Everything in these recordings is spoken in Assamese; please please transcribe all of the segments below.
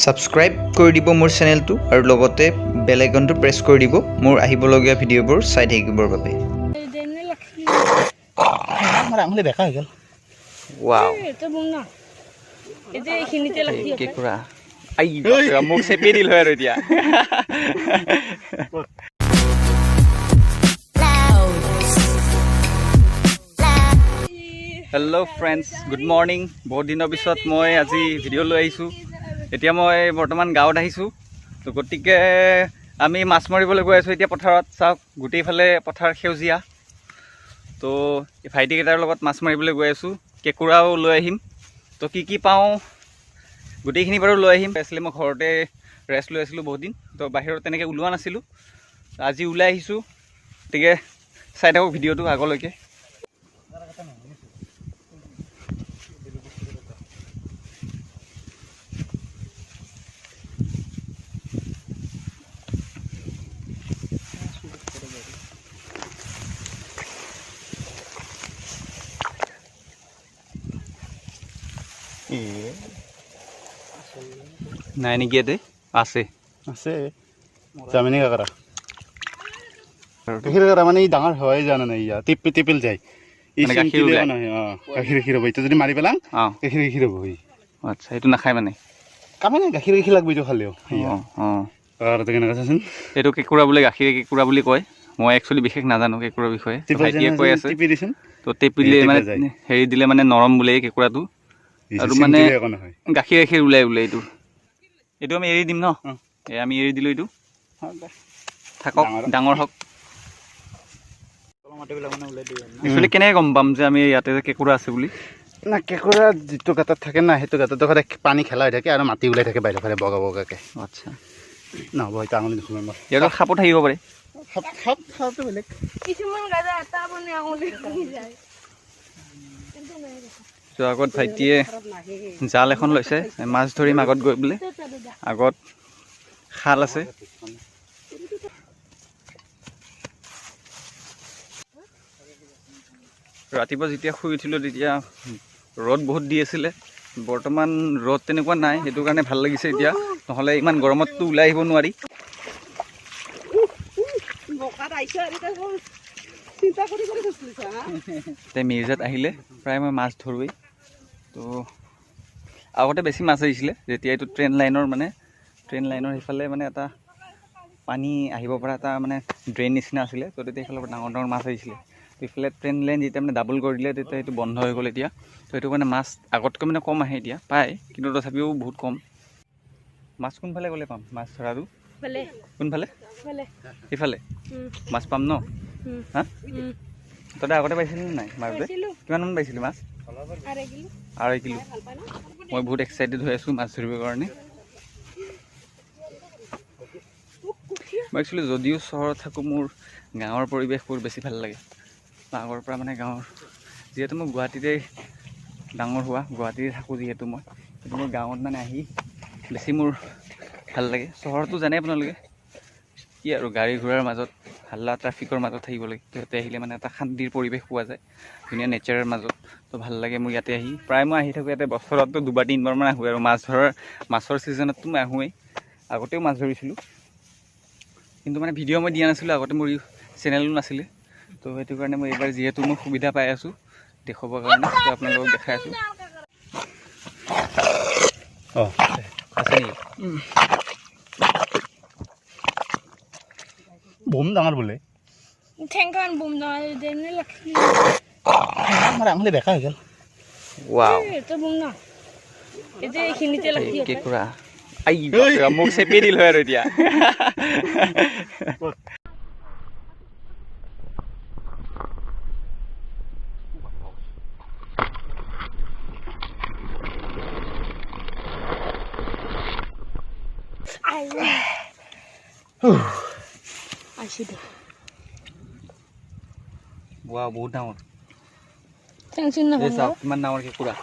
ছাবস্ক্ৰাইব কৰি দিব মোৰ চেনেলটো আৰু লগতে বেল আইকনটো প্ৰেছ কৰি দিব মোৰ আহিবলগীয়া ভিডিঅ'বোৰ চাই থাকিবৰ বাবে। আমাৰ আঙুলি বেকা হৈ গ'ল। ৱাও, কেঁকুৰা! I, মোক চেপি দিল হয় আৰু এতিয়া। Hello' friends, good morning. বহুত দিনৰ পিছত মই আজি ভিডিঅ' লৈ আহিছোঁ। এতিয়া মই বৰ্তমান গাঁৱত আহিছোঁ। তো গতিকে আমি মাছ মাৰিবলৈ গৈ আছোঁ এতিয়া পথাৰত। চাওক, গোটেইফালে পথাৰ সেউজীয়া। তো এই ভাইটিকেইটাৰ লগত মাছ মাৰিবলৈ গৈ আছোঁ। কেঁকুৰাও লৈ আহিম। তো কি কি পাওঁ গোটেইখিনি বাৰু লৈ আহিম। আছিলে মই ঘৰতে ৰেষ্ট লৈ আছিলোঁ বহুত দিন, তো বাহিৰত তেনেকৈ ওলোৱা নাছিলোঁ। আজি ওলাই আহিছোঁ। গতিকে চাই থাকক ভিডিঅ'টো আগলৈকে। নাই নেকি ইয়াতে? আছে। আছে, জামিনী কাকৰা, গাখীৰ কাকৰা। মানে ই ডাঙৰ হোৱাই জানা নাই। ইয়া টিপি টিপিল যায় ই। মানে গাখীৰ চিমটি ওলায়? নহয়, অঁ, গাখীৰ গাখীৰ হ'ব। এতিয়া যদি মাৰি পেলাং, গাখীৰ গাখীৰ হ'ব ই। আচ্ছা, সেইটো নাখায় মানে? কামে নাই, গাখীৰ গাখীৰ লাগব এইটো খালেও। অঁ অঁ কাকৰাটো কেনেকুৱা চাচোন। এইটো কেঁকুৰা বোলে, গাখীৰ কেঁকুৰা বুলি কয়। মই একচুৱেলি বিশেষ নাজানো কেঁকুৰাৰ বিষয়ে। তো টিপিল ভাইটিয়ে কৈ আছে। টিপি দিচোন। তো টেপিলে এই মানে টেপা যায়। হেৰি দিলে মানে নৰম বোলে এই কেঁকুৰাটো আৰু মানে চিমটিলে একো নহয়। গাখীৰ গাখীৰ ওলাই বোলে এইটো। এইটো আমি এৰি দিম ন? অঁ। এই আমি এৰি দিলোঁ এইটো। থাকক, ডাঙৰ। ডাঙৰ হওক। একচুৱেলি কেনেকৈ গম পাম যে আমি ইয়াতে যে কেঁকুৰা আছে বুলি? না, কেঁকুৰা যিটো গাঁতত থাকে না, সেইটো গাঁতত সদায় পানী খেলা হৈ থাকে আৰু মাটি ওলাই থাকে বাহিৰৰ ফালে বগা বগাকে। আচ্ছা। নহ'ব, সেইটো আঙুলি নোসোমাই মোৰ। ইয়াত সাপো থাকিব পাৰে। সাপ সাপ সাপটো বেলেগ। কিছুমান গাজা এটা মানে আঙুলি ভাঙি যায়। তো আগত ভাইটিয়ে জাল এখন লৈছে, মাছ ধৰিম আগত গৈ বোলে। আগত খাল আছে। ৰাতিপুৱা যেতিয়া শুই উঠিলোঁ তেতিয়া ৰ'দ বহুত দি আছিলে। বৰ্তমান ৰ'দ তেনেকুৱা নাই, সেইটো কাৰণে ভাল লাগিছে এতিয়া। নহ'লে ইমান গৰমততো ওলাই আহিব নোৱাৰি। এতিয়া মিৰ্জাত আহিলে প্ৰায় মই মাছ ধৰোঁৱেই। তো আগতে বেছি মাছ আহিছিলে যেতিয়া এইটো ট্ৰেইন লাইনৰ, মানে ট্ৰেইন লাইনৰ সেইফালে মানে এটা পানী আহিব পৰা এটা মানে ড্ৰেইন নিচিনা আছিলে। তো তেতিয়া সেইফালৰ পৰা ডাঙৰ ডাঙৰ মাছ আহিছিলে। তো ইফালে ট্ৰেইন লাইন যেতিয়া মানে ডাবল কৰি দিলে, তেতিয়া সেইটো বন্ধ হৈ গ'ল এতিয়া। তো সেইটো কাৰণে মাছ আগতকৈ মানে কম আহে এতিয়া। পায়, কিন্তু তথাপিও বহুত কম। মাছ কোনফালে গ'লে পাম মাছ ধৰাটো? কোনফালে? সিফালে মাছ পাম ন? হা, তই আগতে পাইছিলি নে নাই মাছতে? কিমানমান পাইছিলি মাছ? 2.5 কিলো। মই বহুত এক্সাইটেড হৈ আছোঁ মাছ ধৰিবৰ কাৰণে। মই একচুৱেলি যদিও চহৰত থাকোঁ, মোৰ গাঁৱৰ পৰিৱেশবোৰ বেছি ভাল লাগে। মই আগৰ পৰা মানে গাঁৱৰ, যিহেতু মই গুৱাহাটীতে ডাঙৰ হোৱা, গুৱাহাটীতে থাকোঁ যিহেতু মই, কিন্তু মোৰ গাঁৱত মানে আহি বেছি মোৰ ভাল লাগে। চহৰতো জানে আপোনালোকে কি আৰু, গাড়ী ঘোঁৰাৰ মাজত, হাল্লা ট্ৰাফিকৰ মাজত থাকিব লাগে। তো ইয়াতে আহিলে মানে এটা শান্তিৰ পৰিৱেশ পোৱা যায়, ধুনীয়া নেচাৰৰ মাজত। তো ভাল লাগে মোৰ ইয়াতে আহি। প্ৰায় মই আহি থাকোঁ ইয়াতে, বছৰততো দুবাৰ তিনিবাৰমান আহোঁ। আৰু মাছ ধৰাৰ, মাছৰ ছিজনততো মই আহোঁৱেই। আগতেও মাছ ধৰিছিলোঁ, কিন্তু মানে ভিডিঅ' মই দিয়া নাছিলোঁ। আগতে মোৰ চেনেলো নাছিলে। তো সেইটো কাৰণে মই এইবাৰ যিহেতু মই সুবিধা পাই আছোঁ দেখুৱাবৰ কাৰণে, তো আপোনালোকক দেখাই আছোঁ। অঁ। আছে নেকি? বম ডাঙৰ বোলে। ঠেংখন বুম নহয়। আমাৰ আঙুলি বেকা হৈ গ'ল। ৱাও, কেঁকুৰা! I, মোক চেপি দিল হয় আৰু এতিয়া। আহিছে দে। ৱাও, বহুত ডাঙৰ। ঠেং এই চাওক, কিমান ডাঙৰ কেঁকুৰা!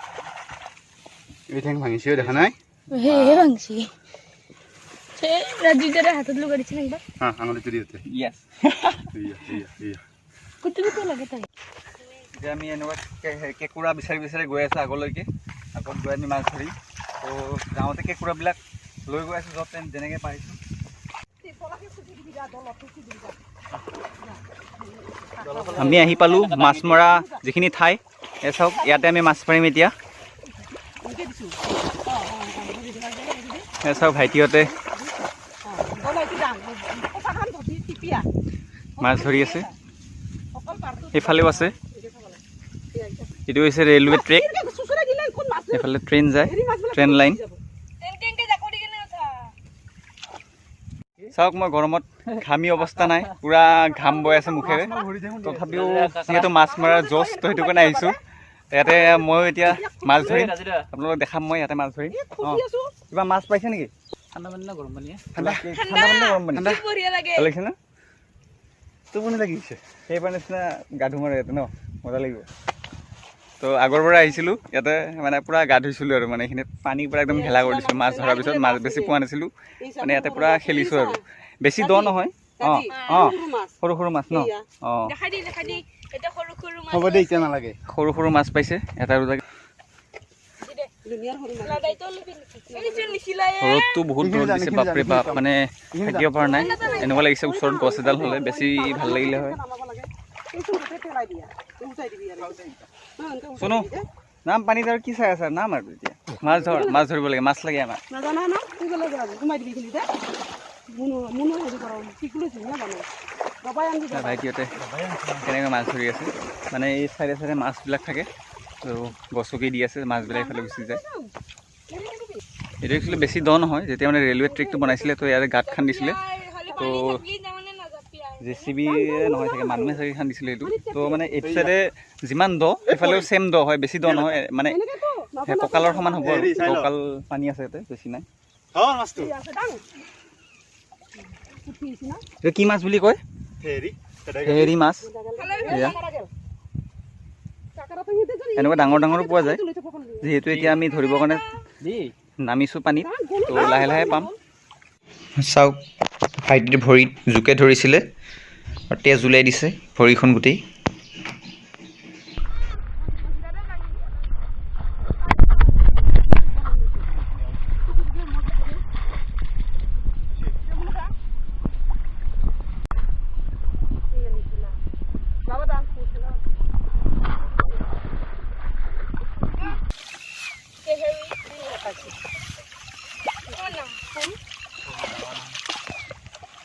এই ঠেং ভাঙিছে, দেখা নাই? হে, ভাঙিছে। ৰাজুদাৰে হাতত লগাই দিছে একবাৰ। হা, আঙুলিটো দিওঁতে। য়েছ। ইয়া ইয়া ইয়া। কুটি কুটি লাগে তাই। এতিয়া আমি এনেকুৱা কেঁকুৰা বিচাৰি বিচাৰি গৈ আছোঁ আগলৈকে। আগত গৈ আমি মাছ ধৰিম। তো যাওঁতে কেঁকুৰাবিলাক লৈ গৈ আছোঁ য'ত যেনেকৈ পাৰিছোঁ। আমি আহি পালোঁ মাছ মৰা যিখিনি ঠাই, এই চাওক ইয়াতে আমি মাছ মাৰিম এতিয়া। এই চাওক ভাইটিহঁতে মাছ ধৰি আছে, সেইফালেও আছে। এইটো হৈছে ৰেলৱে ট্ৰেক, এইফালে ট্ৰেইন যায়, ট্ৰেইন লাইন। চাওক মই গৰমত ঘামি অৱস্থা নাই, পূৰা ঘাম বৈ আছে মুখেৰে, তথাপিও যিহেতু মাছ মৰাৰ জচ, তো সেইটো কাৰণে আহিছোঁ ইয়াতে। ময়ো এতিয়া মাছ ধৰিম, আপোনালোকক দেখাম মই ইয়াতে মাছ ধৰিম। অঁ, কিবা মাছ পাইছে নেকি? ঠাণ্ডা পানী না গৰম পানী? ঠাণ্ডা পানী না গৰম পানী? ভাল লাগিছে না? টোপনি লাগিছে। সেইবাৰ নিচিনা গা ধুম আৰু ইয়াতে ন, মজা লাগিব। তো আগৰ পৰা আহিছিলোঁ ইয়াতে, মানে পূৰা গা ধুইছিলোঁ আৰু, মানে এইখিনিত পানী পূৰা একদম ঘেলা কৰি দিছিলোঁ। মাছ ধৰাৰ পিছত মাছ বেছি পোৱা নাছিলোঁ, মানে ইয়াতে পূৰা খেলিছোঁ আৰু। বেছি দ নহয়। অঁ অঁ, সৰু সৰু মাছ ন? অঁ, হ'ব দে, এতিয়া নালাগে। সৰু সৰু মাছ পাইছে এটা দুটা। ৰ'দটো বহুত ৰ'দ দিছে, বাপৰে বাপ, মানে থাকিব পৰা নাই। এনেকুৱা লাগিছে ওচৰত গছ এডাল হ'লে বেছি ভাল লাগিলে হয়। চুনু নাম পানীত আৰু কি চাই আছা? নাম আৰু এতিয়া মাছ ধৰ, মাছ ধৰিব লাগে, মাছ লাগে আমাক। ভাইটিহঁতে কেনেকৈ মাছ ধৰি আছে, মানে এই চাইডে চাইডে মাছবিলাক থাকে, তো গছকি দি আছে, মাছবিলাক এইফালে গুচি যায়। এইটো একচুৱেলি বেছি দ নহয়, যেতিয়া মানে ৰেলৱে ট্ৰেকটো বনাইছিলে তো ইয়াতে গাঁত খান্দিছিলে, তো জে চি বি নহয় চাগে, মানুহে চাগে খান্দিছিলে এইটো। তো মানে এইটো চাইডে যিমান দ সেইফালেও ছেম দ হয়, বেছি দ নহয়, মানে কঁকালৰ সমান হ'ব আৰু, কঁকাল পানী আছে ইয়াতে, বেছি নাই। এইটো কি মাছ বুলি কয়? হেৰি মাছ। এনেকুৱা ডাঙৰ ডাঙৰো পোৱা যায়। যিহেতু এতিয়া আমি ধৰিবৰ কাৰণে নামিছোঁ পানীত, তো লাহে লাহে পাম। চাওক ভাইটিৰ ভৰিত জোকে ধৰিছিলে আৰু তেজ ওলাই দিছে ভৰিখন গোটেই।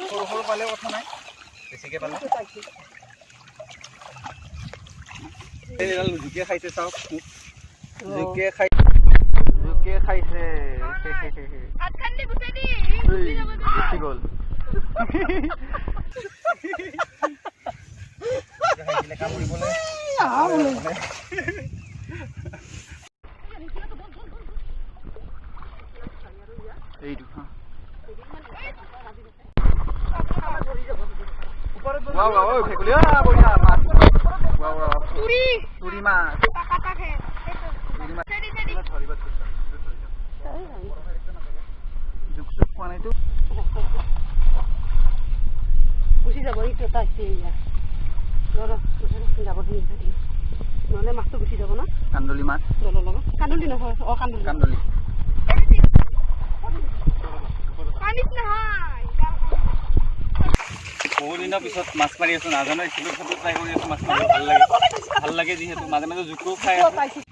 সৰু সৰু পালেও কথা নাই, বেছিকৈ পালে। এইডাল জোকে খাইছে, চাওক জোকে খাই, জোকে খাইছে, গুচি গ'ল। কামুৰিবলৈ এইটো। গুচি যাব, এইটো এটা আছে, যাব নহ'লে মাছটো গুচি যাব না। কান্দুলি মাছ, জলৰ লগত কান্দুলি নহয়, অ কান্দুলি, কান্দুলি। বহুত দিনৰ পিছত মাছ মাৰি আছোঁ, নাজানো একচুৱেলি, তথাপিও ট্ৰাই কৰি আছোঁ মাছ মাৰিব। ভাল লাগে, ভাল লাগে যিহেতু মাজে মাজে জোকো খাই আছোঁ।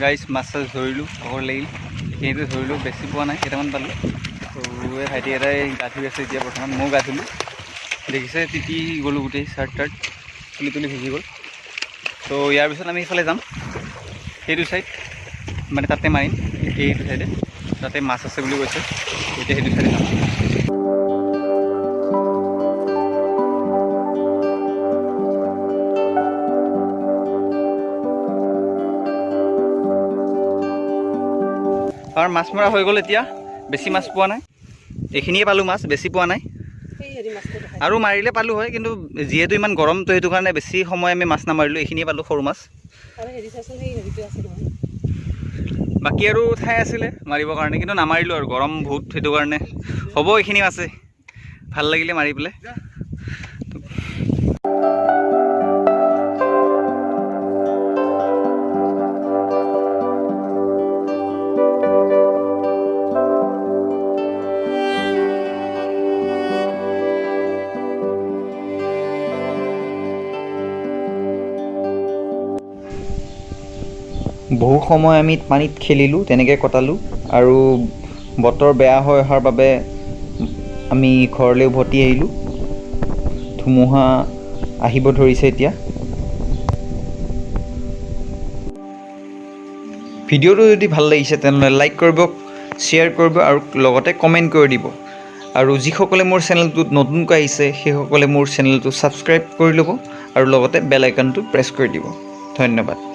গাইজ মাছ চাছ ধৰিলোঁ, ভাগৰ লাগিল, এইখিনিতে ধৰিলোঁ, বেছি পোৱা নাই, কেইটামান পালোঁ। তো এই ভাইটি এটাই গা ধুই আছে এতিয়া বৰ্তমান, ময়ো গা ধুলোঁ, দেখিছে তিতি গ'লোঁ গোটেই, চাৰ্ট তাৰ্ট তুলি তুলি ভিজি গ'ল। তো ইয়াৰ পিছত আমি সেইফালে যাম, সেইটো চাইড, মানে তাতে মাৰিম, এইটো চাইডে, তাতে মাছ আছে বুলি কৈছে, এতিয়া সেইটো চাইডে যাম। আৰু মাছ মৰা হৈ গ'ল এতিয়া, বেছি মাছ পোৱা নাই, এইখিনিয়ে পালোঁ মাছ, বেছি পোৱা নাই। আৰু মাৰিলে পালোঁ হয়, কিন্তু যিহেতু ইমান গৰম, তো সেইটো কাৰণে বেছি সময় আমি মাছ নামাৰিলোঁ, এইখিনিয়ে পালোঁ সৰু মাছ। বাকী আৰু ঠাই আছিলে মাৰিবৰ কাৰণে, কিন্তু নামাৰিলোঁ আৰু, গৰম বহুত, সেইটো কাৰণে হ'ব এইখিনি মাছে, ভাল লাগিলে মাৰি পেলাই। বহু সময় আমি পানীত খেলিলোঁ, তেনেকৈ কটালোঁ আৰু বতৰ বেয়া হৈ অহাৰ বাবে আমি ঘৰলৈ উভতি আহিলোঁ। ধুমুহা আহিব ধৰিছে এতিয়া। ভিডিঅ'টো যদি ভাল লাগিছে, তেনেহ'লে লাইক কৰিব, শ্বেয়াৰ কৰিব আৰু লগতে কমেণ্ট কৰি দিব। আৰু যিসকলে মোৰ চেনেলটোত নতুনকৈ আহিছে, সেইসকলে মোৰ চেনেলটো ছাবস্ক্ৰাইব কৰি ল'ব আৰু লগতে বেল আইকনটো প্ৰেছ কৰি দিব। ধন্যবাদ।